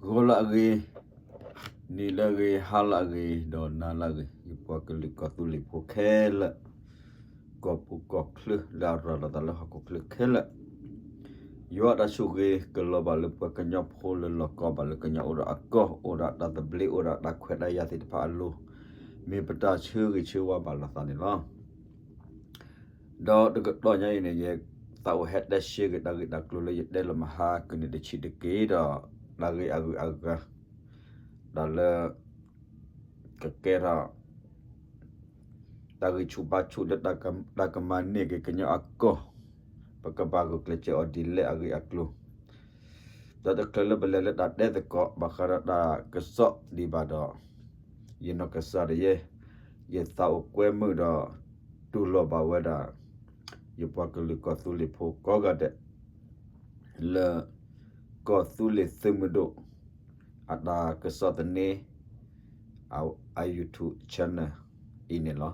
ဂီၤလၢအဂ့ၤ, နံၤလၢအဂ့ၤ, ဟါလၢအဂ့ၤ, ဒီးနၤလၢအဂ့ၤ, ယပှၤကလုာ်ကီၢ်သူလ့ၤဖိခဲလၢာ်, ကီၢ်ပူၤကီၢ်ချၢလၢအရၤလီၤသးလၢဟီၣ်ခိၣ်ချၢခဲလၢာ်, ယွၤအတၢ်ဆိၣ်ဂ့ၤကလီၤဘၣ်လၢပှၤကညီဖိလၢလီၢ်ကီဘၣ်လၢကညီအိၣ်ဒီးအကီၢ် အိၣ်ဒီးတၢ်သဘျ့ အိၣ်ဒီးတၢ်ခွဲးတၢ်ယာ်သ့ၣ်တဖၣ်အလိၤ, မ့ၢ်ပတၢ်ဆၢဂ့ၤဆၢဝါဘၣ်လိာ်သးန့ၣ်လီၤ. ဒီးတကတီၢ်ညါအံၤန့ၣ် ယသးအိၣ်ဟဲတဲရှဲက့ၤတၢ်ဂ့ၢ်တၢ်ကျိၤလၢယတဲလီၤမဟါကန့ၣ်တဆံးတက့ၢ်ဒီး တၢ်ဂ့ၢ်အဂုၤအဂၤ တၢ်လၢ ကကဲထီၣ် တၢ်ဂံၢ်ဆူၣ်ဘါဆူၣ်လၢတၢ်ကမၤန့ၢ်က့ၤကညီအကီၢ်, ပကဘၣ်ဂုာ်ကျဲးစၢးအီၤဒ်လဲၣ်အဂ့ၢ်အကျိၤ ဒီးတချုးလၢပလဲၤလၢတၢ်တဲသကိးဘၣ်ဃးဒီးတၢ်ကစီၣ်ဒံးဘၣ်ဒီး, ယနီၢ်ကစၢ်ဒၣ်ယဲ, ယသးအိၣ်ကွဲမုာ်ဒီး တူၢ်လိာ်ဘၣ်ဝဲဒၣ် ယပှၤကလုာ်ကီၢ်သူလ့ၤဖိကိးဂၤဒဲး လၢ ကီၢ်သူလ့ၤသုးမုၢ်ဒိၣ် အတၢ်ကစီၣ်သန့ အ YouTube channel အံၤန့ၣ်လီၤ.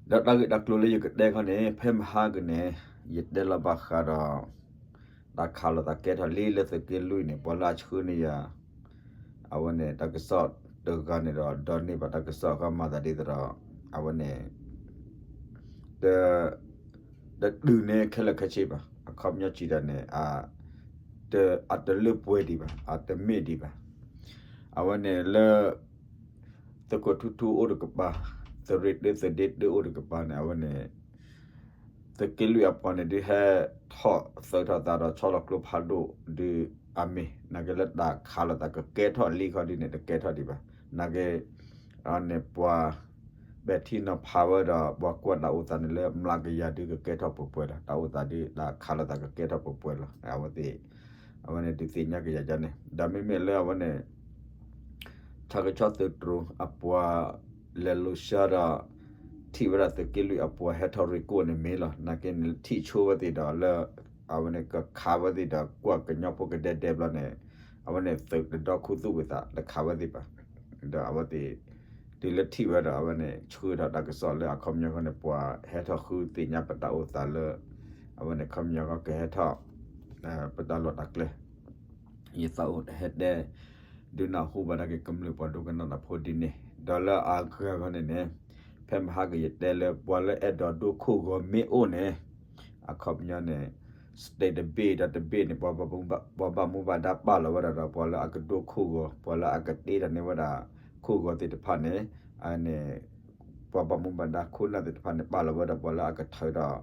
ဒီးတၢ်ဂ့ၢ်တၢ်ကျိၤလၢယကတဲခီန့ၣ် ဖဲမဟါကန့ၣ် ယတဲလီၤဘၣ်ဃးဒီး တၢ်ခးလိာ်သးကဲထီၣ်လံလၢသုးက့လွံၢ်န့ၣ် ပှၤလၢအဆှၢန့ၢ်ယၤ အဝဲန့ၣ် တၢ်ကစီၣ်တဂၤန့ၣ်ဒီး ဒိးန့ၢ်ဘၣ်တၢ်ကစီၣ်အဂီၢ်မၤသးဒ်သိးဒီး အဝဲန့ၣ် တ တတုၤန့ၢ်ခဲလၢာ်ခဲဆ့ဘၣ်. အခီပညီစံးတၢ်န့ၣ် အတလၢပှဲၤဒံးဘၣ်, အတမ့ၢ်ဒံးဘၣ်. အဝဲန့ၣ်လၢ သုးခိၣ်ထူထူအိၣ်တကပၤ, သုးရ့ၣ်တၢသုးဒ့တၢအိၣ်တကပၤန့ၣ် အဝဲန့ၣ် သုးက့လွံၢ်အပှၤန့ၣ် ဒုးဟဲထီၣ်သုးထီၣ်သးဒီးဆီလီၤကျိဖးဒိၣ်ဒုးအမ့ၢ် နာ်က့လၢတၢ်ခးလိာ်သးကကဲထီၣ်လံခီဒ်န့ၣ် တကဲထီၣ်ဒံးဘၣ်. နာ်က့ အန့ၣ်ပှၤ ပဲာ်ထံနီၤဖးဝဲဒီး ပှၤကွၢ်တၢ်အိၣ်သးန့ၣ်လၢ မျးကယၤဒုးကကဲထီၣ်ပှဲၤပှဲၤလီၤ. တၢ်အိၣ်သးဒုး တၢ်ခးလိာ်သးကကဲထီၣ်ပှဲၤပှဲၤလီၤ. အဝဲသ့ၣ် အဝဲန့ၣ်ဒုးသ့ၣ်ညါကယၤဒ်န့ၣ် ဒီးမ့မ့ၢ်လၢအဝဲန့ၣ် ဆၣ်ကဆီသုးတြိၤအပှၤ လဲၤလိၤဆှၢဒီး ထံၣ်ဝဲဒၣ်သုးက့လွံၢ်အပှၤဟဲထီၣ်ရ့ၣ်ကိၣ်န့ၣ်မ့ၢ်လီၤ. နာ်က့န့ၣ် ထံၣ်ဆိဝဲသ့ၣ်ဒီးလၢ အဝဲန့ၣ်ကခးဝဲသ့ၣ်ဒီး ကွၢ်ကညီဖိကဒဲဒဲဘျီန့ၣ် အဝဲန့ၣ်သုးတဒီခူသူၣ်ဝံၤသး တခးဝဲသ့ၣ်ဘၣ်. ဒီးအဝဲသ့ၣ် တုၤလၢထံၣ်ဝဲဒီး အဝဲန့ၣ်ဆှၢထီၣ်တၢ်ကစီၣ်လၢအခီပညီဃီန့ၣ် ပှၤဟဲထီၣ်ဃုသ့ၣ်ညါပတၢ်အိၣ်သးလၢ အဝဲန့ၣ်ခီပညီဃီကဟဲထီၣ် ပတၢ်လီၢ်တၢ်ကျဲ ယသးအိၣ်တဟဲတဲ ဒုးနၢ်ဟူဘၣ်ဒၣ်က့ၤကမျၢၢ်ပှၤဒိကနၣ်တၢ်ဖိဒ်န့ၣ် ဒီးလၢအဂၤဃီန့ၣ်န့ၣ် ဖဲမဟါကယတဲလၢ ပှၤလၢအဲၣ်ဒိးဒိခိၣ်ဂီၤမ့ၢ်အိၣ်န့ၣ် အခီပညီန့ၣ် state တဘ့ၣ်ဒီးတဘ့ၣ်န့ၣ် ပှၤဘၣ်မူဘၣ်ဒါပာ်လီၤဝဲဒၣ်ဒီး ပှၤလၢအကဒိခိၣ်ဂီၤ ပှၤလၢအကတ့ထီၣ်န့ၢ်ဝဲဒၣ် ခိၣ်ဂီၤသ့ၣ်တဖၣ်န့ၣ် န့ၣ် ပှၤဘၣ်မူဘၣ်ဒါခိၣ်နၢ်သ့ၣ်တဖၣ်န့ၣ် ပာ်လီၤဝဲဒီးပှၤလၢအကထုးဒီး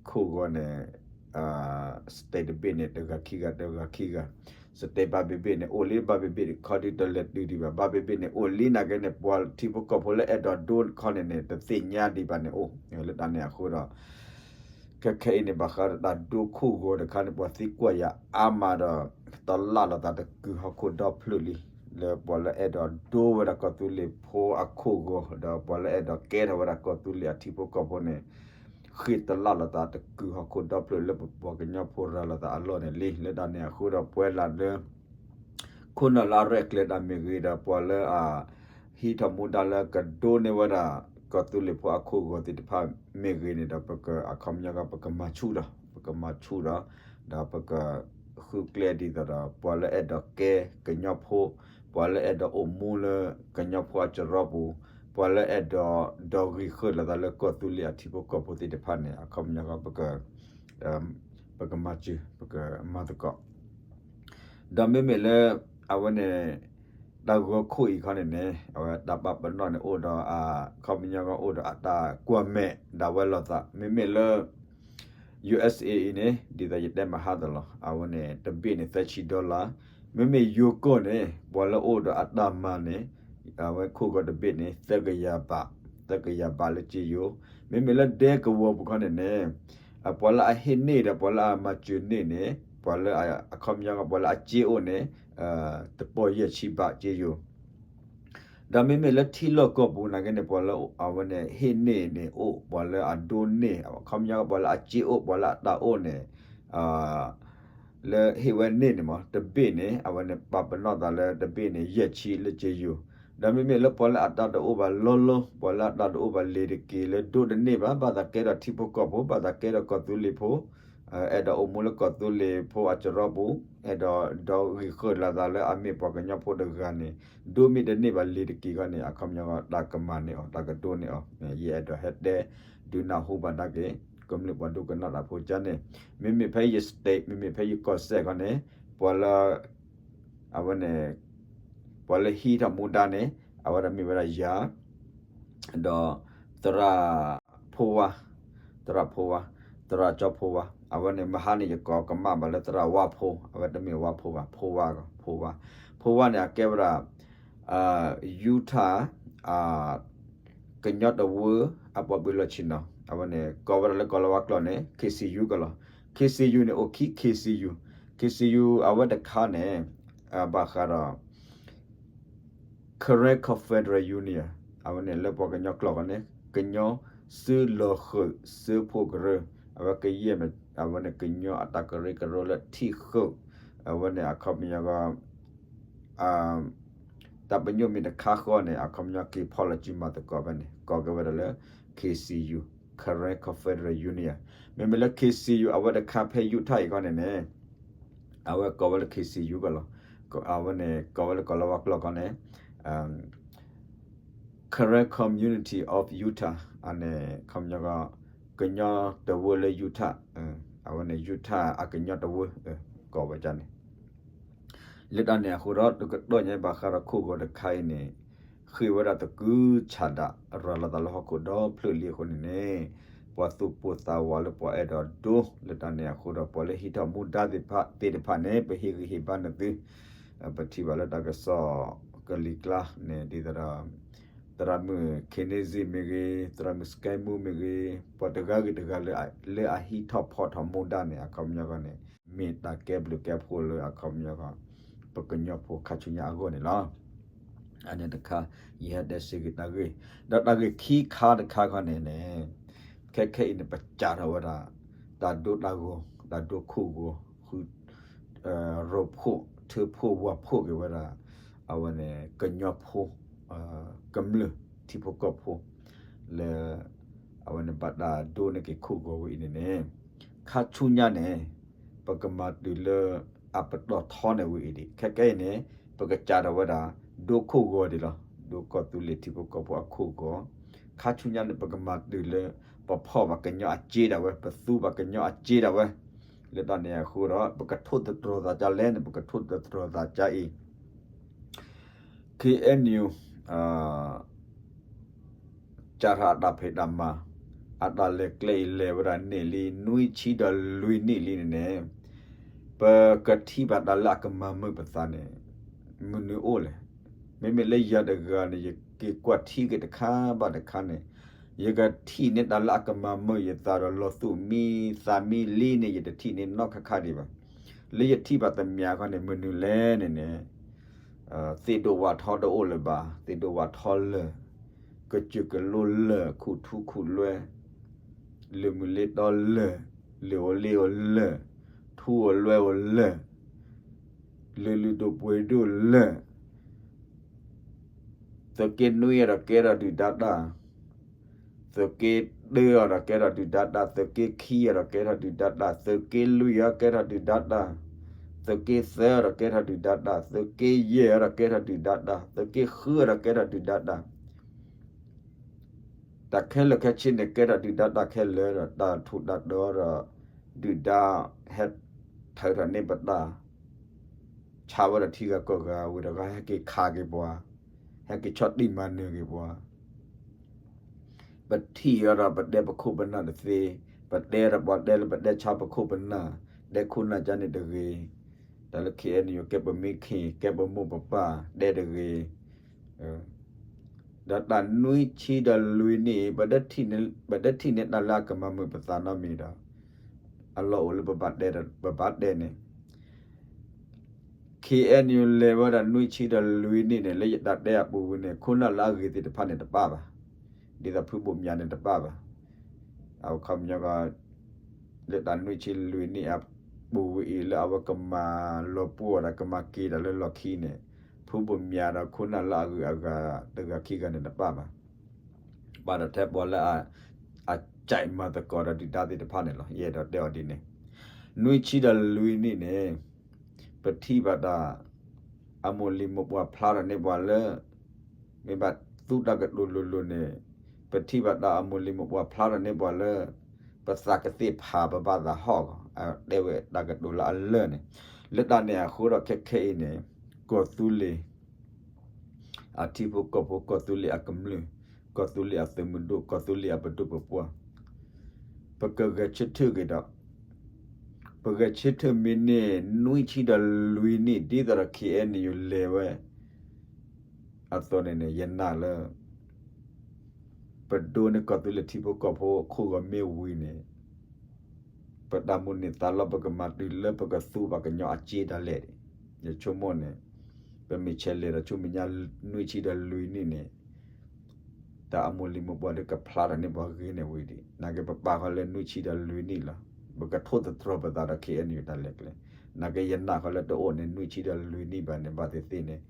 ခိၣ်ဂီၤန့ၣ် state တဘ့ၣ်န့ၣ် တဂၤခံဂၤ တဂၤခံဂၤ state ဘၣ်ဘ့ၣ်ဘ့ၣ်န့ၣ် အိၣ်လံဘၣ်ဘ့ၣ်ဘ့ၣ်ခီဒုးတလဲၤတုၤဒံးဘၣ် ဘၣ်ဘ့ၣ်ဘ့ၣ်န့ၣ် အိၣ်လံနာ်က့န့ၣ် ပှၤထံဖိကီၢ်ဖိလၢအဲၣ်ဒိးဒိခီန့ၣ်န့ၣ် တသ့ၣ်ညါဒံးဘၣ်န့ၣ်အိၣ် လၢတၢ်န့ၣ်အဃိဒီး ခဲခဲအံၤန့ၣ် ဘၣ်ဃးဒီးတၢ်ဒိခိၣ်ဂီၤတခါန့ၣ် ပှၤသံကွၢ်ယၤအါမးဒီး တလၢ်လိာ်သးတကုာ်ဟီၣ်ခိၣ်ဒီဖျၢၣ်လံ လၢပှၤလၢအဲၣ်ဒိးဒိဝဲဒၣ်ကီၢ်သူလ့ၤဖိအခိၣ်ဂီၤ ဒီးပှၤလၢအဲၣ်ဒိးကဲထီၣ်ဝဲဒၣ်ကီၢ်သူလ့ၤအထံဖိကီၢ်ဖိန့ၣ် ဃ့တလၢ်လိာ်သးတကုာ်ဟီၣ်ခိၣ်ဒီဖျၢၣ်လၢပပှၤကညီဖိရၤလိာ်သးအလီၢ်န့ၣ်လံ လၢတၢ်န့ၣ်အဃိဒီးပဝဲလၢ်လၢ ခိၣ်နၢ်လၢအရဲၣ်ကျဲၤတၢ်မ့ၢ်ဂ့ၤဒီး ပှၤလၢအ ဟံးထီၣ်မူဒါလၢကဒိန့ၢ်ဝဲဒၣ် ကီၢ်သူလ့ၤဖိအခိၣ်ဂီၤသ့ၣ်တဖၣ်မ့ၢ်ဂ့ၤန့ၣ်ဒီး ပကအခီပညီက ပကမၤဆူၣ်ဒီး ပကမၤဆူၣ်ဒီး ဒီးပကဃုကျဲဒ်သိးဒီး ပှၤလၢအဲၣ်ဒိးကဲကညီဖိ ပှၤလၢအဲၣ်ဒိးအိၣ်မူလၢကညီဖိအစရီပူၤ ပှၤလၢအဲၣ်ဒိးဒီးဂံၢ်ဃၢလီၤသးလၢကီၢ်သူလ့ၤအထံဖိကီၢ်ဖိသ့ၣ်တဖၣ်န့ၣ် အခီပညီက ပက ပကမၤစၢၤ ပကမၤသကိး ဒီးမ့မ့ၢ်လၢ အဝဲန့ၣ် တၢ်ဂီၤခိၣ်အံၤခီန့ၣ်န့ၣ် အဝဲတၢ်ပာ်ပနီၣ်န့ၣ်အိၣ်ဒီး အခီပညီကအိၣ်ဒီးအတၢ်ကွၢ်မဲာ်ဒၣ်ဝဲလိာ်သး မ့မ့ၢ်လၢ ယူဢၢ်စ်အ့ အံၤန့ၣ် ဒ်သိးယတဲမဟါသးလီၤ အဝဲန့ၣ် တဘ့ၣ်န့ၣ် သၢဆံ dollar မ့မ့ၢ်ယိၤကီၢ်န့ၣ် ပှၤလၢအိၣ်ဒီးအတၢ်မၤန့ၣ် အဝဲခိၣ်ဂီၤတဘ့ၣ်န့ၣ် သၢကယၤဘး သၢကယၤဘးလၢက့ယိၤ မ့မ့ၢ်လၢဒဲကဝီၤပူၤခီန့ၣ်န့ၣ် ပှၤလၢအဟ့ၣ်န့ၢ်ဒီးပှၤလၢအမၤစၢၤန့ၢ်န့ၣ် ပှၤလၢ အခီပညီက ပှၤလၢအစ့အိၣ်န့ၣ် တပီၢ်ယဲၢ်ဆံဘးက့ယိၤ ဒီးမ့မ့ၢ်လၢထံလီၢ်ကီၢ်ပူၤနာ်က့န့ၣ် ပှၤလၢအဝဲန့ၣ်ဟ့ၣ်န့ၢ်န့ၣ်အိၣ် ပှၤလၢအဒိန့ၢ် အခီပညီက ပှၤလၢအစ့အိၣ် ပှၤလၢအတၢ်အိၣ်န့ၣ် လၢဟ့ၣ်ဝဲန့ၢ်န့ၣ်မး တဘ့ၣ်န့ၣ် အဝဲန့ၣ်ပာ်ပနီၣ်သးလၢတဘ့ၣ်န့ၣ် ယဲၢ်ဆံလၢက့ယိၤ ဒီးမ့မ့ၢ်လၢပှၤလၢအတၢ်တအိၣ်ဘၣ်လီၤလီၤ ပှၤလၢအတၢ်တအိၣ်ဘၣ်လ့ၤတက့ၤလၢဒိတန့ၢ်ဘၣ် ဘၣ်သးကဲဒီးထံဖိကီၢ်ဖိ ဘၣ်သးကဲဒီးကီၢ်သူလ့ၤဖိ အဲၣ်ဒိးအိၣ်မူလၢကီၢ်သူလ့ၤဖိအစရီပူၤ, အဲၣ်ဒိးဒီးဂံၢ်ဃုာ်လိာ်သးလၢအမ့ၢ်ပှၤကညီဖိတဂၤန့ၣ်, ဒိးမ့ၢ်တန့ၢ်ဘၣ်လံၤတက့ၢ်ခီန့ၣ် အခီပညီတၢ်ကမၤန့ၢ်အီၤ တၢ်ကဒိးန့ၢ်အီၤ, ယအဲၣ်ဒိးဟဲတဲ ဒုးနၢ်ဟူဘၣ်ဒၣ်က့ၤ ကမျၢၢ်ပှၤဒိကနၣ်တၢ်ဖိကါန့ၣ်, မ့မ့ၢ်ဖဲယ state မ့မ့ၢ်ဖဲယကီၢ်စဲၣ်ခီန့ၣ်, ပှၤလၢ အဝဲန့ၣ် ပှၤလၢဟံးထီၣ်မူဒါန့ၣ် အဝဲဒၣ်မ့ၢ်ဝဲဒၣ်ယၤ ဒီးသရၣ်ဖိဝါ, သရၣ်ဖိဝါ, သရၣ်ကၠီဖိဝါ, အဝဲန့ၣ်မဟါန့ၣ် ယကိးကမၣ်ဘၣ်လၢသရၣ်ဝါဖိ, အဝဲတမ့ၢ်ဝါဖိဘၣ်, ဖိဝါ, ဖိဝါ, ဖိဝါန့ၣ် အကဲဝဲဒၣ် Utah ကညီတဝၢအပှၤဘုးလီၢ်ဆ့ၣ်နီၤ, အဝဲန့ၣ် ကိးဝဲဒၣ်လၢကီၢ်လၤဝါကျိာ်န့ၣ် K C U ကီးလီၤ. K C U န့ၣ်အိၣ်ခံ K C U, K C U အဝဲတခါန့ၣ် ဘၣ်ဃးဒီး Karen Confederate Union, အဝဲန့ၣ်လၢပှၤကညီကျိာ်ဃီန့ၣ် ကညီစုလီၤဃုာ်စုဖှိၣ်ကရၢ, အဝဲကယဲၢ် အဝဲန့ၣ်ကညီအတၢ်ကရၢကရိလၢထံၣ်ဃုာ်, အဝဲန့ၣ်အခီပညီကီး တၢ်ပညိၣ်မ့ၢ်တခါဃီန့ၣ် အခီပညီက့ၤဖီၣ်လီၤစုမၤသကိးဖဲန့ၣ် ကိးက့ၤဝဲဒၣ်လၢ K C U, Karen Confederate Union. မ့မ့ၢ်လၢ K C U အဝဲတခါဖဲ Utah အံၤခီန့ၣ်န့ၣ် အဝဲကိးဝဲလၢ K C U ကီးလီၤ. အဝဲန့ၣ်ကိးဝဲလၢကီၢ်လၤဝါကျိာ်ခီန့ၣ် Karen Community of Utah, အန့ၣ် ခီပညီကီး ကညီတဝၢလၢ Utah, အဝဲန့ၣ် Utah အကညီတဝၢ ကိးဝဲဒၣ်န့ၣ် လၢတၢ်န့ၣ်အဃိဒီး တကတီၢ်ညါဘၣ်ဃးဒီးခိၣ်ဂီၤတခါအံၤန့ၣ် ဃ့ဝဲဒၣ်သကုၤဆးဒး ရၤလီၤသးလၢဟီၣ်ခိၣ်ဒီဖျၢၣ်လံအဃိန့ၣ်န့ၣ် ပှၤသူၣ်ပိၢ်သးဝးလၢပှၤအဲၣ်ဒိးဒိ လၢတၢ်န့ၣ်အဃိဒီး ပှၤလၢဟံးထီၣ်မူဒါသ့ၣ်တဖၣ်န့ၣ် ပဟ့ၣ်ဂံၢ်ဟ့ၣ်ဘါနသု, ပထံၣ်ဘၣ်လၢတၢ်ကစီၣ်ကလံၤကျါန့ၣ် ဒ်သိးဒီး သရၣ်မုၣ် Kenneth မ့ၢ်ဂ့ၤ, သရၣ်မုၣ် Sky Moon မ့ၢ်ဂ့ၤ, ပှၤတဂၤဂ့ၤတဂၤလၢ လၢအဟံးထီၣ်ဖီၣ်ထီၣ်မူဒါန့ၣ် အခီပညီကီးန့ၣ် မ့ၢ်တၢ်ကဲဘျုးကဲဖှိၣ်လၢအခီပညီကီး ပကညီဖိခါဆူညါအဂီၢ်န့ၣ်လီၤ. အန့ၣ်တခါ ယဟဲတဲစ့ၢ်ကီးတၢ်ဂ့ၢ်, ဒီးတၢ်ဂ့ၢ်ခံခါတခါခီန့ၣ်န့ၣ် ခဲခဲအံၤန့ၣ် ပစးထီၣ်ဝဲဒၣ် တၢ်ဒိတၢ်ဂီၤ တၢ်ဒိခိၣ်ဂီၤ ဃု ရိဖှိၣ် ထုးဖှိၣ်ဝၣ်ဖှိၣ်က့ၤဝဲဒၣ် အဝဲန့ၣ် ကညီဖိ ကမျၢၢ်ထံဖိကီၢ်ဖိ လၢ အဝဲန့ၣ်ဘၣ်တၢ်ဒိန့ၢ်က့ၤခိၣ်ဂီၤဝဲအံၤန့ၣ်န့ၣ် ခါဆူညါန့ၣ် ပကမၤတုၤလၢ အပတီၢ်ထီန့ၣ်ဝဲအံၤဒံး ခဲကဲအံၤန့ၣ် ပကစးထီၣ်ဝဲဒၣ် ဒိခိၣ်ဂီၤဒံးလီၤ. ဒိကီၢ်သူလ့ၤထံဖိကီၢ်ဖိအခိၣ်ဂီၤ ခါဆူညါန့ၣ် ပကမၤတုၤလၢ ပဖီၣ်ဘၣ်ကညီအစ့ဒၣ်ဝဲ ပသူဘၣ်ကညီအစ့ဒၣ်ဝဲ လၢတၢ်န့ၣ်အဃိဒီး ပကထိၣ်သတြီၤသးကါလဲၣ်န့ၣ် ပကထိၣ်သတြီၤသးကါအံၤ KNU စးထီၣ်အတၢ်ဖံးတၢ်မၤ အတၢ်လဲၤကျဲအံၤလဲၤဝဲဒၣ်န့ၣ်လံ နွံဆံဒီးလွံၢ်နံၣ်လံန့ၣ်န့ၣ် ပကထံၣ်ဘၣ်တၢ်လၢအကမၤမုာ်ပသးန့ၣ် မနုၤအိၣ်လဲၣ်. မ့မ့ၢ်လၢယၤတဂၤန့ၣ် ယက့ၤကွၢ်ထံက့ၤတခါဘၣ်တခါန့ၣ် ယကထံၣ်န့ၢ်တၢ်လၢအကမၤမုာ်ယသးဒီးလီၤသူၣ်မံသးမံလံန့ၣ် ယတထံၣ်န့ၢ်နီတခါခါဒံးဘၣ်. လၢယထံၣ်ဘၣ်သမျးခီန့ၣ် မနုၤလဲၣ်န့ၣ်န့ၣ် သ့ၣ်ဒိၣ်ဝၣ်ထီတအိၣ်လၢၤဘၣ်, သ့ၣ်ဒိၣ်ဝၣ်ထီလၢာ်, ကစၢၢ်ကလိလၢာ်, ခူၣ်ထူခူၣ်လွဲ, လၢၢ်မုၢ်လ့တီလၢာ်, လၢၢ်အိၣ်လ့အိၣ်လၢာ်, ထူအိၣ်လွဲအိၣ်လၢာ်, လၢၢ်လုၢ်ဒိၣ်ပှ့ၤဒိၣ်လၢာ် သုးက့နွံအံၤဒီးကဲထီၣ်ဒုၣ်ဒါတၢ်, သုးက့တၢအံၤဒီးကဲထီၣ်ဒုၣ်ဒါတၢ်, သုးက့ခံအံၤဒီးကဲထီၣ်ဒုၣ်ဒါတၢ်, သုးက့လွံၢ်အံၤကဲထီၣ်ဒုၣ်ဒါတၢ်, သုးက့သၢအံၤဒီးကဲထီၣ်ဒုၣ်ဒါတၢ်, သုးက့ယဲၢ်အံၤဒီးကဲထီၣ်ဒုၣ်ဒါတၢ်, သုးက့ဃုအံၤဒီးကဲထီၣ်ဒုၣ်ဒါတၢ် တၢ်ခဲလၢာ်ခဲဆ့န့ၣ် ကဲထီၣ်ဒုၣ်ဒါတၢ်ခဲလၢာ်ဒီး တၢ်ထူးတၢ်တီၤဒီး ဒုၣ်ဒါဟဲထၢထီၣ်န့ၢ်ပတၢ် ဆါဝဲဒီးထံဂၤကီၢ်ဂၤ ဝံၤဒီးဟဲက့ၤခးက့ၤပှၤ, ဟဲက့ၤဆီၣ်တံၢ်မၤနၢၤက့ၤပှၤ, ပထံၣ်အံၤဒီးပတဲပခိၣ်ပနၢ်တသ့, ပတဲဒီးပှၤတဲလၢပတဲဆါပခိၣ်ပနၢ်, တဲခိၣ်နၢ်ကါန့ၣ်တဂ့ၤ, တၢ်လၢ KNU ကဲပမ့ၢ်ခ့ၣ် ကဲပမိၢ်ပပၢ် တဲတဂ့ၤ ဒီးတၢ်နွံဆံဒီးလွံၢ်နံၣ် ပတထံၣ်န့ၢ်တၢ်လၢအကမၤမုာ်ပသးနီတမံၤဒီး အလီၢ်အိၣ်လၢပဘၣ်တဲန့ၣ် KNU လဲၤဝဲဒၣ်နွံဆံဒီးလွံၢ်နံၣ်န့ၣ် လၢယတၢ်တဲအပူၤဝံၤန့ၣ် ခိၣ်နၢ်လၢအဂ့ၤသ့ၣ်တဖၣ်န့ၣ်တပၣ်ဘၣ်. ဒ်သိးဖုဘိၣ်မၠးန့ၣ်တပၣ်ဘၣ်. အခီပညီကီး လၢတၢ်နွံဆံလွံၢ်နံၣ်အပူၤဝံၤအံၤ လၢအဝဲကမၤလီၤပှီၢ်ဒီးကမၤက့ၤတၢ်လၢလီၢ်ခံန့ၣ် ဖုဘိၣ်မၠးဒီးခိၣ်နၢ်လၢအဂုၤအဂၤတဂၤခံဂၤန့ၣ်တပၣ်ဘၣ်. ပာ်ဒီးထဲပှၤလၢအ အကဲမၤသကိးဒီးဒုၣ်ဒါသ့ၣ်တဖၣ်န့ၣ်လီၤ. ယအဲၣ်ဒိးတဲအီၤဒ်န့ၣ် နွံဆံဒီးလွံၢ်နံၣ်န့ၣ် ပထံၣ်ဘၣ်တၢ် အမိၢ်လံၤမိၢ်ပှၢ်ဖျါထီၣ်န့ၢ်ပှၤလၢ မ့ၢ်ဘၣ်သူတၢ်ကတိၤလိၤလိၤန့ၣ် ပထံၣ်ဘၣ်တၢ်အမိၢ်လံၤမိၢ်ပှၢ်ဖျါထီၣ်န့ၢ်ပှၤလၢ ပသးကသ့ၣ်ဖးပဘၣ်သးဟီၣ်ကီး တဲဝဲတၢ်ကတိၤလၢအလၢာ်န့ၣ် လၢတၢ်န့ၣ်အဃိဒီးခဲခဲအံၤန့ၣ် ကီၢ်သူလ့ၤ အထံဖိကီၢ်ဖိ ကီၢ်သူလ့ၤအကမျၢၢ် ကီၢ်သူလ့ၤအသုးမုၢ်ဒိၣ် ကီၢ်သူလ့ၤအပဒိၣ်ပပှၢ် ပကဂဲၤဆၢထၢၣ်က့ၤဒီး ပဂဲၤဆၢထၢၣ်မ့ၢ်န့ၢ်နွံဆံဒီးလွံၢ်နံၣ် ဒ်သိးဒီး ခ့ၣ်အဲၣ်ယူၣ် လဲၤဝဲ အသိးန့ၣ်န့ၣ် ယနာ်လၢ ပဒိးန့ၢ်ကီၢ်သူလ့ၤထံဖိကီၢ်ဖိအခိၣ်ဂီၤမ့ၢ်ဝံၤန့ၣ် ပတၢ်မိၣ်န့ၢ်သးလီ ပကမၤတုၤလၢပကသူဘၣ်ကညီအစ့ဒၣ်လဲာ်န့ၣ် ယဆိကမိၣ်န့ၣ် ပမ့ၢ်ဆဲးလဲၤဒီးဆူမဲာ်ညါနွံဆံဒီးလွံၢ်နံၣ်န့ၣ် တၢ်အမိၢ်လံၤမိၢ်ပှၢ်ဒီးကဖျါထီၣ်န့ၢ်ပှၤဂ့ၤန့ၢ်ဝံၤဒံး နာ်က့ပပာ်ဃီလၢနွံဆံဒီးလွံၢ်နံၣ်လီၤ. ပကထိၣ်သတြီၤပသးဒီး ခ့ၣ်အဲၣ်ယူၣ် ဒၣ်လဲာ်ကျဲ နာ်က့ယနာ်ဃီလၢတအိၣ်န့ၣ်နွံဆံဒီးလွံၢ်နံၣ်ဘၣ်န့ၣ် ဘၣ်သ့ၣ်သ့ၣ်န့ၣ်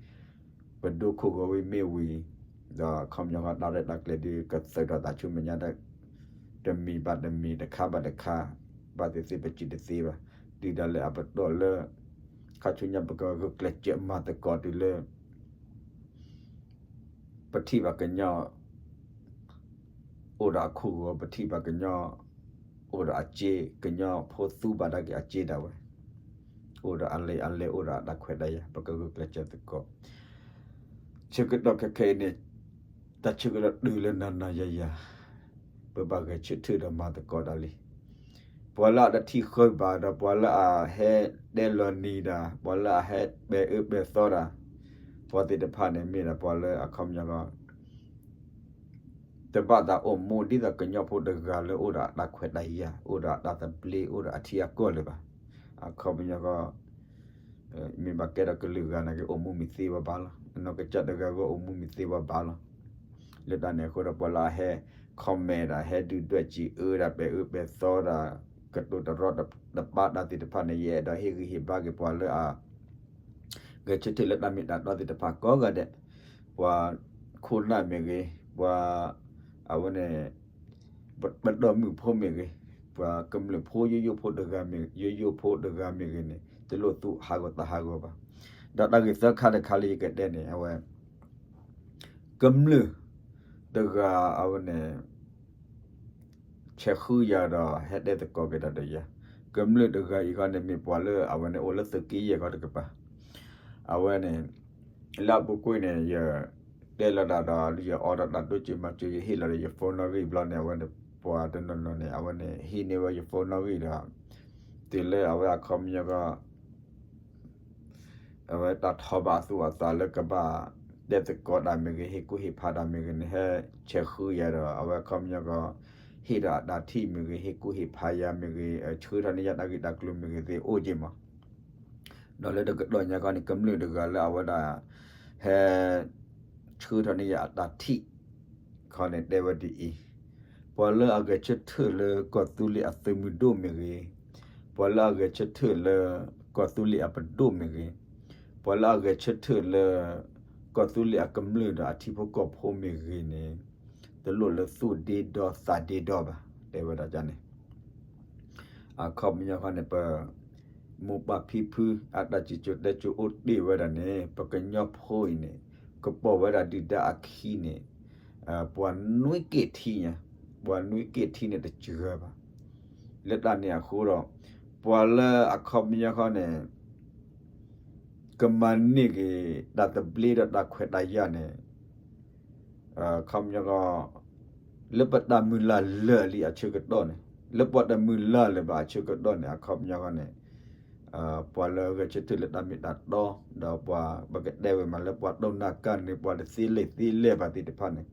ပဒိၣ်ခိၣ်ဂီၤဝံၤမ့ၢ်ဝံၤ ဒီးခီပညီဃီတၢ်ရဲၣ်တၢ်ကျဲၤဒုးကသုးထီၣ်သးဆူမဲာ်ညါ တမံၤဘၣ်တမံၤ တခါဘၣ်တခါ ဘၣ်သ့ၣ်သ့ၣ်ပစုၢ်တသ့ဘၣ် တုၤဒၣ်လဲာ်အပတီၢ်လၢ ခါဆူညါပကဂုာ်ကျဲးစၢးမၤသကိးတုၤလၢ ပထံၣ်ဘၣ်ကညီ အိၣ်ဒီးအခိၣ်ဂီၤ ပထံၣ်ဘၣ်ကညီ အိၣ်ဒီးအစ့ ကညီဖိသူဘၣ်ဒၣ်က့ၤအစ့ဒၣ်ဝဲ အိၣ်ဒီးအလဲၤအလဲၤ အိၣ်ဒီးအတၢ်ခွဲးတၢ်ယာ် ပကဂုာ်ကျဲးစၢးသကိး ဆၢကတီၢ်ခဲခဲအံၤန့ၣ် တၢ်ဆၢကတီၢ်တုၤလၢနၤနၤယၤယၤ ပဘၣ်ဂဲၤဆၢထၢၣ်ဒီးမၤသကိးတၢ်လံ. ပှၤလၢအတထံၣ်ဃုာ်ဘၣ်ဒီး ပှၤလၢအဟဲတဲလီၤနံၤတၢ် ပှၤလၢအဟဲပဲာ်အၢပဲာ်သီတၢ် ပှၤသ့ၣ်တဖၣ်န့ၣ် မ့ၢ်ဒၣ်ပှၤလၢအခီပညီ တဘၣ်သးအိၣ်မူဒ်သိးကညီဖိတဂၤလၢအိၣ်ဒီးအတၢ်ခွဲးတၢ်ယာ် အိၣ်ဒီးအတၢ်သဘျ့ အိၣ်ဒီးအထံအကီၢ်လၢၤဘၣ်. အခီပညီဃီ မ့ၢ်ဘၣ်ကဲထီၣ်ကလုာ်ဂၤနာ်က့ အိၣ်မူမံၤသ့ဝဲဘၣ်လီၤ. အနီၢ်ကစၢ်တဂၤဂီၢ်အိၣ်မူမံၤသ့ဝဲဘၣ်လီၤ. လၢတၢ်န့ၣ်အဃိဒီး ပှၤလၢအဟဲ comment ဒၣ် ဟဲဒုၣ်ဒွဲၣ်စံးအၢဒၣ် ပဲာ်အၢပဲာ်သီဒၣ် ကတိၤတရီတပါတၢ်သ့ၣ်တဖၣ်န့ၣ် ယအဲၣ်ဒိးဟ့ၣ်ဂံၢ်ဟ့ၣ်ဘါက့ၤပှၤလၢအ ဂဲၤဆၢထၢၣ်လၢတၢ်မ့ၢ်တၢ်တီသ့ၣ်တဖၣ်ကိးဂၤဒဲး, ပှၤခိၣ်နၢ်မ့ၢ်ဂ့ၤ, ပှၤ အဝဲန့ၣ် ပဒီမုၣ်ဖိမ့ၢ်ဂ့ၤ, ပှၤကမျၢၢ်ဖိယိယိဖိတဂၤမ့ၢ်ဂ့ၤ, ယိယိဖိတဂၤမ့ၢ်ဂ့ၤန့ၣ် တလိၣ်သူၣ်ဟးဂီၤသးဟးဂီၤဘၣ်. ဒီးတၢ်ဂ့ၢ်သၢခါတခါလၢယကတဲန့ၣ် အဝဲ ကမျၢၢ်တဂၤအဝဲန့ၣ် ဆဲးဃုယၤဒီးဟဲတဲသကိးက့ၤတၢ်ဒီးယၤ, ကမျၢၢ်တဂၤအံၤခီန့ၣ် မ့ၢ်ပှၤလၢအဝဲန့ၣ်အိၣ်လၢသုးက့ယဲၢ်ခီတကပၤ, အဝဲန့ၣ် လၢအပူၤကွံာ်န့ၣ် ယတဲလီၤတၢ်ဒီး ယအိၣ်ဒီးတၢ်တိစၢၤမၤစၢၤ ယဟ့ၣ်လီၤဒီးယ phone နီၣ်ဂံၢ်ဘျီန့ၣ် အဝဲန့ၣ် ပှၤတနီၤနီၤန့ၣ် အဝဲန့ၣ် ဟံးန့ၢ်ဝဲယ phone နီၣ်ဂံၢ်ဒီး တုၤလၢအဝဲအခီပညီကီၢ် အဝဲတၢ်ထီၣ်ဘၣ်အသူၣ်အသးလၢကဘၣ်တဲသကိးတၢ်မ့ၢ်ဂ့ၤ, ဟ့ၣ်ကူၣ်ဟ့ၣ်ဖးတၢ်မ့ၢ်ဂ့ၤန့ၣ် ဟဲဆဲးဃုယၤဒီး အဝဲအခီပညီကီၢ် ဟ့ၣ်ဒီးအတၢ်ထံၣ်မ့ၢ်ဂ့ၤ, ဟ့ၣ်ကူၣ်ဟ့ၣ်ဖးယၤမ့ၢ်ဂ့ၤ, ဆှၢထီၣ်န့ၢ်ယၤတၢ်ဂ့ၢ်တၢ်ကျိၤမ့ၢ်ဂ့ၤသ့ၣ်အိၣ်က့ၤမး. ဒီးလၢတကတီၢ်ညါခီန့ၣ် ကမျၢၢ်တဂၤလၢအဝဲဒၣ် ဟဲဆှၢထီၣ်န့ၢ်ယၤအတၢ်ထံၣ် ခီန့ၣ်တဲဝဲဒ်အံၤ, ပှၤလၢအဂဲၤဆၢထၢၣ်လၢကီၢ်သူလ့ၤအသုးမုၢ်ဒိၣ်မ့ၢ်ဂ့ၤ, ပှၤလၢအဂဲၤဆၢထၢၣ်လၢ ကီၢ်သူလ့ၤအပဒိၣ်မ့ၢ်ဂ့ၤ, ပှၤလၢအဂဲၤဆၢထၢၣ်လၢ ကီၢ်သူလ့ၤအကမျၢၢ်ဒီးအထံဖိကီၢ်ဖိမ့ၢ်ဂ့ၤန့ၣ် တလိၣ်လၢသူၣ်ဒ့ဒီသးဒ့ဒီဘၣ် တဲဝဲဒၣ်န့ၣ် အခီပညီခီန့ၣ် ပမိၢ်ပၢ်ဖံဖုအတၢ်စံၣ်စိၤတဲစိၤအိၣ်တ့ၢ်ဝဲဒၣ်န့ၣ် ပကညီဖိအံၤန့ၣ် ကပိာ်ဝဲဒၣ်ဒုၣ်ဒါအခံန့ၣ် ပှၤနွံက့ၢ်ထံညါ, ပှၤနွံက့ၢ်ထံန့ၣ်တစှၤဘၣ်. လၢတၢ်န့ၣ်အဃိဒီး ပှၤလၢအခီပညီခီန့ၣ် ကမၤန့ၢ်က့ၤတၢ်သဘျ့ဒီးတၢ်ခွဲးတၢ်ယာ်န့ၣ် ခီပညီကီၢ် လၢပတၢ်မုၢ်လၢ်လၢာ်လံအဆၢကတီၢ်န့ၣ် လၢပှၤတမုၢ်လၢ်လၢၤဘၣ်အဆၢကတီၢ်န့ၣ် အခီပညီကီၢ်န့ၣ် ပှၤလၢဂဲၤဆၢထၢၣ်လၢတၢ်မ့ၢ်တၢ်တီ ဒီးပှၤ ပကတဲဝဲမးလၢပှၤတိၢ်နၢ်ကၢ်န့ၣ် ပှၤတသ့လဲၤသ့လဲၤဘၣ်သ့ၣ်တဖၣ်န့ၣ်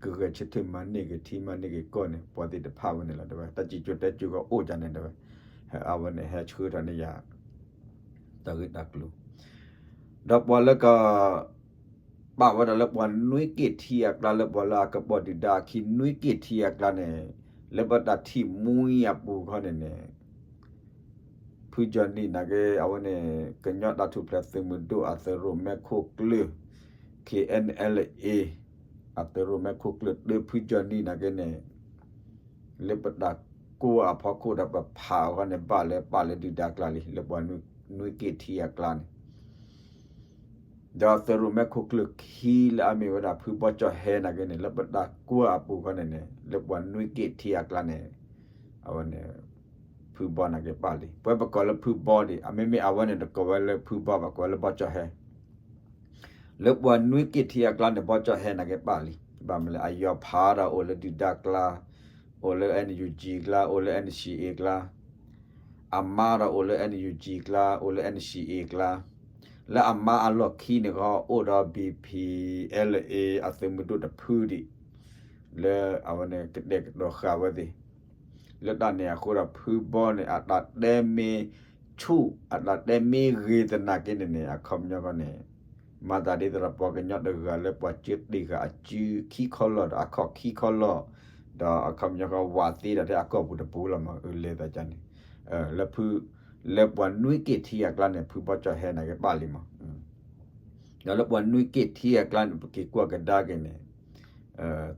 ကဂဲၤဆၢထၢၣ်မၤန့ၢ်က့ၤထံမၤန့ၢ်က့ၤကီၢ်န့ၣ် ပှၤသ့ၣ်တဖၣ်ဝဲန့ၣ်လီၤ တဲဝဲ တၢ်စံၣ်စိၤတဲစိၤကအိၣ်ဒၣ်န့ၣ် တဲဝဲ အဝဲန့ၣ်ဟဲဆှၢထီၣ်န့ၢ်ယၤ တၢ်ဂ့ၢ်တၢ်ကျိၤ ဒီးပှၤလၢက ပာ်ဝဲဒၣ်လၢပှၤနွံက့ၢ်ထံအကျါ လၢပှၤလၢအကပိာ်ဒုၣ်ဒါအခံနွံက့ၢ်ထံအကျါန့ၣ် လၢပတၢ်ထံၣ်မှံအပူၤခီန့ၣ်န့ၣ် ဖုကၠီနံၣ်နာ်က့ အဝဲန့ၣ် ကညီတၢ်ထူၣ်ဖျဲးသုးမုၢ်ဒိၣ်အသုးရိၣ်မဲခိၣ်ကျၢၢ် ခ့ၣ်အဲၣ်ယူၣ်အဲၣ်လ်အ့ အသုးရိၣ်မဲခိၣ်ကျၢၢ် တၢဖုကၠီနံၣ်နာ်က့န့ၣ် လၢပတၢ် ပကိၢ်အဖီခိၣ်ဒီးပဖးအဂီၢ်န့ၣ် ဘၣ်လၢပာ်လၢဒုၣ်ဒါအကျါလံ လၢပှၤနွံက့ၢ်ထံအကျါန့ၣ် ဒီးသုးရိၣ်မဲခိၣ်ကျၢၢ်ခံလၢအမ့ၢ်ဝဲဒၣ်ဖုဘီကၠီၣ်ဟဲနာ်က့န့ၣ် လၢပတၢ်ကွၢ်အပူၤခီန့ၣ်န့ၣ် လၢပှၤနွံက့ၢ်ထံအကျါန့ၣ် အဝဲန့ၣ် ဖုဘီနာ်က့ပာ်လံ ပဝဲပကိးလၢဖုဘီဒံး အမ့မ့ၢ်အဝဲန့ၣ်တကိးဝဲလၢဖုဘီဘၣ် ကိးဝဲလၢဘီကၠီၣ်ဟဲ လၢပှၤနွံက့ၢ်ထံအကျါန့ၣ် ဘီကၠီၣ်ဟဲနာ်က့ပာ်လံ ဘၣ်မနုၤလဲၣ် အယီၤဖးဒီးအိၣ်လၢဒုၣ်ဒါကျါ အိၣ်လၢ NUG ကျါ အိၣ်လၢ NCA ကျါ အမါဒီးအိၣ်လၢ NUG ကျါ အိၣ်လၢ NCA ကျါ လၢအမါအလီၢ်ခံန့ၣ်ဃီ အိၣ်ဒီး BPLA အသုးမုၢ်ဒိၣ်တဖုဒံး လၢအဝဲန့ၣ်ကတဲာ်ကတီၤဃာ်ဝဲသ့ၣ် လၢတၢ်န့ၣ်အဃိဒီး ဖုဘီန့ၣ် အတၢ်တဲမ့ၢ်ဆူၣ် အတၢ်တဲမ့ၢ်ဂ့ၤသနာ်က့န့ၣ်န့ၣ် အခီပညီဃီန့ၣ် မၤသးဒ်သိးဒီးပှၤကညီတဂၤလၢပှၤကၠိတ့ၢ်ဃာ်အစုခံခီလီၢ်ဒီးအခီၣ်ခံခီလီၢ် ဒီးအခီပညီဃီဝးသ့ဒီးထဲအကီၢ်ပူၤတပူၤလီၤမး အလဲၤသးကန့ၣ် လၢဖု လၢပှၤနွံက့ၢ်ထံအကျါန့ၣ် ဖုဘီကၠီၣ်ဟဲနာ်က့ပာ်လံမး ဒီးလၢပှၤနွံက့ၢ်ထံအကျါန့ၣ် ပက့ၤကွၢ်ကဒါက့ၤန့ၣ်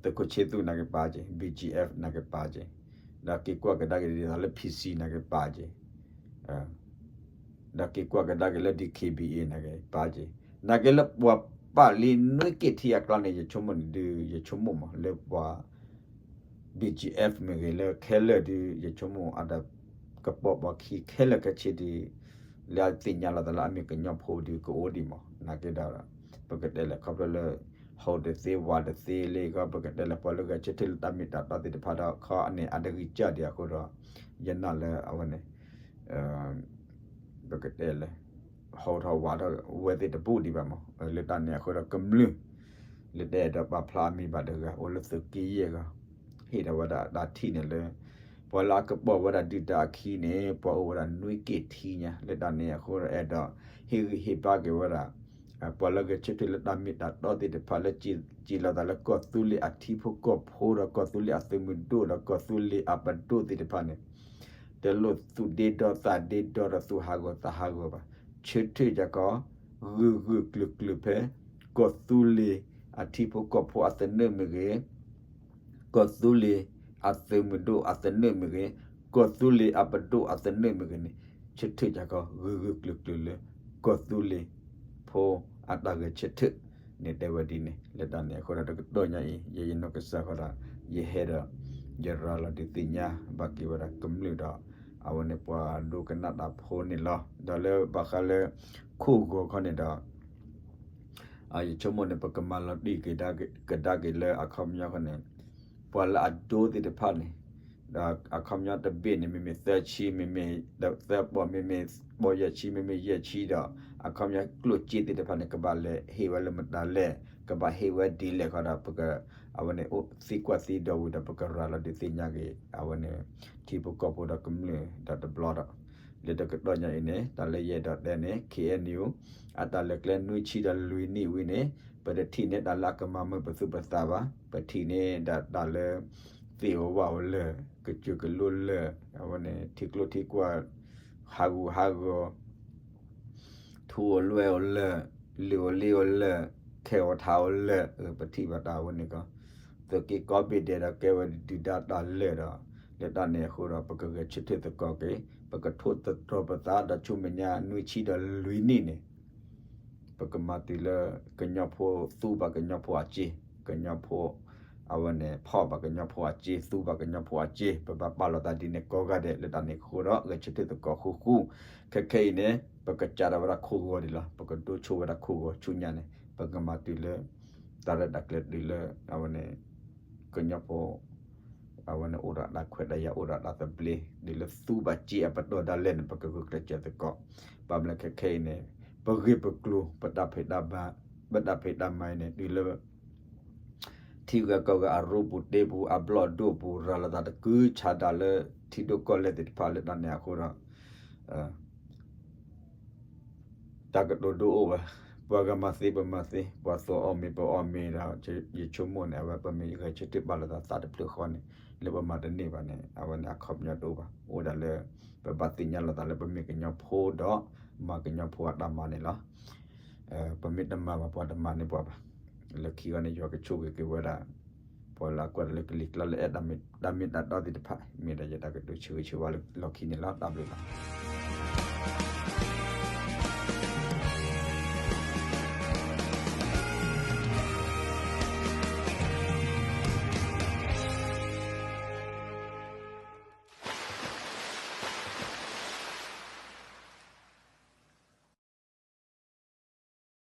သုးခိၣ်ဆ့သူၣ်နာ်က့ပာ်က့ၤ BGF နာ်က့ပာ်က့ၤ ဒီးက့ၤကွၢ်ကဒါက့ၤဒ်သိးလၢ PC နာ်က့ပာ်က့ၤ ဒီးက့ၤကွၢ်ကဒါက့ၤလၢ DKBA နာ်က့ပာ်က့ၤ နာ်က့လၢပှၤပာ်လံနွံက့ၢ်ထံအကျါန့ၣ် ယဆိကမိၣ်န့ၣ်ဒုး ယဆိကမိၣ်မး လၢပှၤ BGF မ့ၢ်ဂ့ၤလၢခဲလၢာ်ဒုး ယဆိကမိၣ်အတၢ်ကပိာ်ပှၤခံခဲလၢာ်ခဲဆ့ဒုး လၢအသ့ၣ်ညါလီၤသးလၢအမ့ၢ်ကညီဖိဒုးကအိၣ်ဒံးမး နာ်က့ဒီး ပကတဲလဲၣ်ခီဖျိလၢ ဟီၣ်တသ့ဝးတသ့လၢခီ ပကတဲလဲၣ် ပှၤလၢဂဲၤဆၢထၢၣ်လၢတၢ်မ့ၢ်တၢ်တီသ့ၣ်တဖၣ်ဒီး ခီအန့ၣ်အတဂံၢ်စၢ်ဒံးအဃိဒီး ယနာ်လၢအဝဲန့ၣ် ပကတဲလဲၣ် ဟီၣ်ထီၣ်ဝးထီၣ်ဝဲသ့ၣ်တဘူၣ်ဒံးဘၣ်မး လၢတၢ်န့ၣ်အဃိဒီးကမျၢၢ် လၢတအဲၣ်ဒိးပာ်ဖျါအမံၤဘၣ်တဂၤ အိၣ်လၢသုးက့ယဲၢ်ဂၤ ဟ့ၣ်ထီၣ်ဝဲဒၣ်တၢ်ထံၣ်န့ၣ်လၢ ပှၤလၢအကပိာ်ဝဲဒၣ်ဒုၣ်ဒါအခံန့ၣ် ပှၤအိၣ်ဝဲဒၣ်နွံက့ၢ်ထံညါ လၢတၢ်န့ၣ်အဃိဒီးအဲၣ်ဒိး ဟ့ၣ်ဂံၢ်ဟ့ၣ်ဘါက့ၤဝဲဒၣ် ပှၤလၢဂဲၤဆၢထၢၣ်လၢတၢ်မ့ၢ်တၢ်တီသ့ၣ်တဖၣ်လၢ စံးလီၤသးလၢကီၢ်သူလ့ၤအထံဖိကီၢ်ဖိဒီးကီၢ်သူလ့ၤအသုးမုၢ်ဒိၣ်ဒီးကီၢ်သူလ့ၤအပဒိၣ်သ့ၣ်တဖၣ်န့ၣ် တလိၣ်သူၣ်ဒ့ဒီသးဒ့ဒီဒီးသူၣ်ဟးဂီၤသးဟးဂီၤဘၣ်. ဆၢထၢၣ်ယၤကီး ဂၢၢ်ဂၢၢ်ကျၢၤကျၢၤဖဲ ကီၢ်သူလ့ၤအထံဖိကီၢ်ဖိအသနၢၣ်မ့ၢ်ဂ့ၤ ကီၢ်သူလ့ၤအသုးမုၢ်ဒိၣ်အသနၢၣ်မ့ၢ်ဂ့ၤ ကီၢ်သူလ့ၤအပဒိၣ်အသနၢၣ်မ့ၢ်ဂ့ၤန့ၣ် ဆၢထၢၣ်ယၤကီး ဂၢၢ်ဂၢၢ်ကျၢၤကျၢၤလၢ ကီၢ်သူလ့ၤဖိအတၢ်ဂဲၤဆၢထၢၣ်န့ၣ် တဲဝဲဒ်န့ၣ် လၢတၢ်န့ၣ်အဃိဒီးတကတီၢ်ညါအံၤ ယဲယနီၢ်ကစၢ်ဃီဒီး ယဟဲဒီး ယရၤလီၤဒုးသ့ၣ်ညါဘၣ်က့ၤဝဲဒၣ်ကမျၢၢ်ဒီး အဝဲန့ၣ်ပှၤဒိကနၣ်တၢ်ဖိန့ၣ်လီၤ. ဒီးလၢဘၣ်ဃးလၢ ခိၣ်ဂီၤခီန့ၣ်ဒီး ယဆိကမိၣ်န့ၣ် ပကမၤလီၤတံၢ်ကဒါက့ၤလၢအခီပညီဃီန့ၣ် ပှၤလၢအဒိသ့ၣ်တဖၣ်န့ၣ် ဒီးအခီပညီတဘ့ၣ်န့ၣ် မ့မ့ၢ်သၢဆံ မ့မ့ၢ်သၢပီၢ် မ့မ့ၢ်ပီၢ်ယဲၢ်ဆံ မ့မ့ၢ်ယဲၢ်ဆံဒီး အခီပညီကျိၣ်စ့သ့ၣ်တဖၣ်န့ၣ် ကဘၣ်လဲၤဟ့ၣ်ဝဲလၢမတၤလဲၣ် ကဘၣ်ဟ့ၣ်ဝဲဒ်လဲၣ်ဃီဒီး ပက အဝဲန့ၣ်အိၣ်သံကွၢ်သံဒိးဝံၤဒီး ပကရၤလီၤဒုးသ့ၣ်ညါက့ၤ အဝဲန့ၣ် ထံဖိကီၢ်ဖိဒီးကမျၢၢ်ဒီးတဘျီဒီး လၢတကတီၢ်ညါအံၤန့ၣ် တၢ်လၢယအဲၣ်ဒိးတဲန့ၣ် KNU အတၢ်လဲၤကျဲနွံဆံဒီးလွံၢ်နံၣ်ဝံၤန့ၣ် ပတထံၣ်န့ၢ်တၢ်လၢအကမၤမုာ်ပသူၣ်ပသးဘၣ်. ပထံၣ်န့ၢ်ဒၣ်တၢ်လၢ သ့ၣ်ဧိၤဝၣ်ဧိၤလၢာ် ကစၢၢ်ကလိလၢာ် အဝဲန့ၣ် ထံကျိထံကွၢ် ဟးဂူာ်ဟးဂီၤ ထူဧိၤလွဲၢ်ဧိၤလၢာ် လံာ်ဧိၤလ့ဧိၤလၢာ် ခဲဧိၤထးဧိၤလၢာ် ပထံၣ်ဘၣ်တၢ်ဝဲန့ၣ်ကီး သုးက့ကိးဘ့ၣ်ဒဲးဒီးကဲဝဲဒုၣ်ဒါတၢ်လၢာ်ဒီး လၢတၢ်န့ၣ်အဃိဒီး ပကဂဲၤဆၢထၢၣ်သကိးက့ၤ ပကထိၣ်သတြီၤပသးဒီးဆူမဲာ်ညါနွံဆံဒီးလွံၢ်နံၣ်န့ၣ် ပကမၤတုၤလၢကညီဖိသူဘၣ်ကညီဖိအစ့ ကညီဖိ အဝဲန့ၣ် ဖီၣ်ဘၣ်ကညီဖိအစ့ သူဘၣ်ကညီဖိအစ့ ပဘၣ်ပာ်လီၤသးဒ်န့ၣ်ကိးဂၤဒဲး လၢတၢ်န့ၣ်အဃိဒီး ဂဲၤဆၢထၢၣ်သကိးဃူဃူ ခဲခဲအံၤန့ၣ် ပကစးထီၣ်ဝဲဒၣ်ခိၣ်ဂီၤဒံးလီၤ. ပကဒိဆိဝဲဒၣ်ခိၣ်ဂီၤဆူညါန့ၣ် ပကမၤတုၤလၢ တၢ်ရဲၣ်တၢ်ကျဲၤတုၤလၢ အဝဲန့ၣ် ကညီဖိ အဝဲန့ၣ်အိၣ်ဒီးတၢ်ခွဲးတၢ်ယာ်အိၣ်ဒီးတၢ်သဘျ့ ဒ်လၢသူဘၣ်စ့အပတီၢ်ဒၣ်လဲာ်န့ၣ် ပကဂုာ်ကျဲးစၢးသကိး ဘၣ်မနုၤလဲၣ်ခဲခဲအံၤန့ၣ် ပဂ့ၢ်ပကျိၤ ပတၢ်ဖံးတၢ်မၤ ပတၢ်ဖံးတၢ်မၤအံၤန့ၣ် တုၤလၢ ထံဂၤကီၢ်ဂၤအရူပူၤတ့ပူၤ အဘျီၣ်ဒိၣ်ပူၤ ရၤလီၤသးတကုၤဆးဒးလၢထံဒိၣ်ကီၢ်လဲၢ်သ့ၣ်တဖၣ်လၢတၢ်န့ၣ်အဃိဒီး တၢ်ကတိၤဒိအိၣ်ဝဲ, ပှၤဂၤမၤသ့ပမၤသ့, ပှၤသိၣ်အီၣ်မ့ၤပအီၣ်မ့ၤဒီး ယဆိကမိၣ်န့ၣ် အဝဲပမ့ၢ်ဂဲၤဆၢထၢၣ်ပာ်လီၤသးသးတဖျၢၣ်ဃီန့ၣ် လၢပမၤတန့ၢ်ဘၣ်န့ၣ် အဝဲန့ၣ်အခီပညီတအိၣ်ဘၣ်. အိၣ်ဒၣ်လၢ ပဘၣ်သ့ၣ်ညါလီၤသးလၢပမ့ၢ်ကညီဖိဒီး မၤကညီဖိအတၢ်မၤန့ၣ်လီၤ. ပမ့ၢ်တမၤဘၣ်ပှၤတမၤန့ၢ်ပှၤဘၣ်. လၢခံဂီၢ်န့ၣ် ယွၤကဆိၣ်ဂ့ၤက့ၤဝဲဒၣ် ပှၤလၢအကွၢ်တၢ်လၢကလံၤကျါလၢအဲၣ်တၢ်မ့ၢ်တၢ်တီသ့ၣ်တဖၣ် မ့ၢ်ဒၣ်ယတၢ်ကတိၤဆၢဂ့ၤဆၢဝါလၢလီၢ်ခံန့ၣ်လီၤ. တၢ်ဘျုးလီၤ.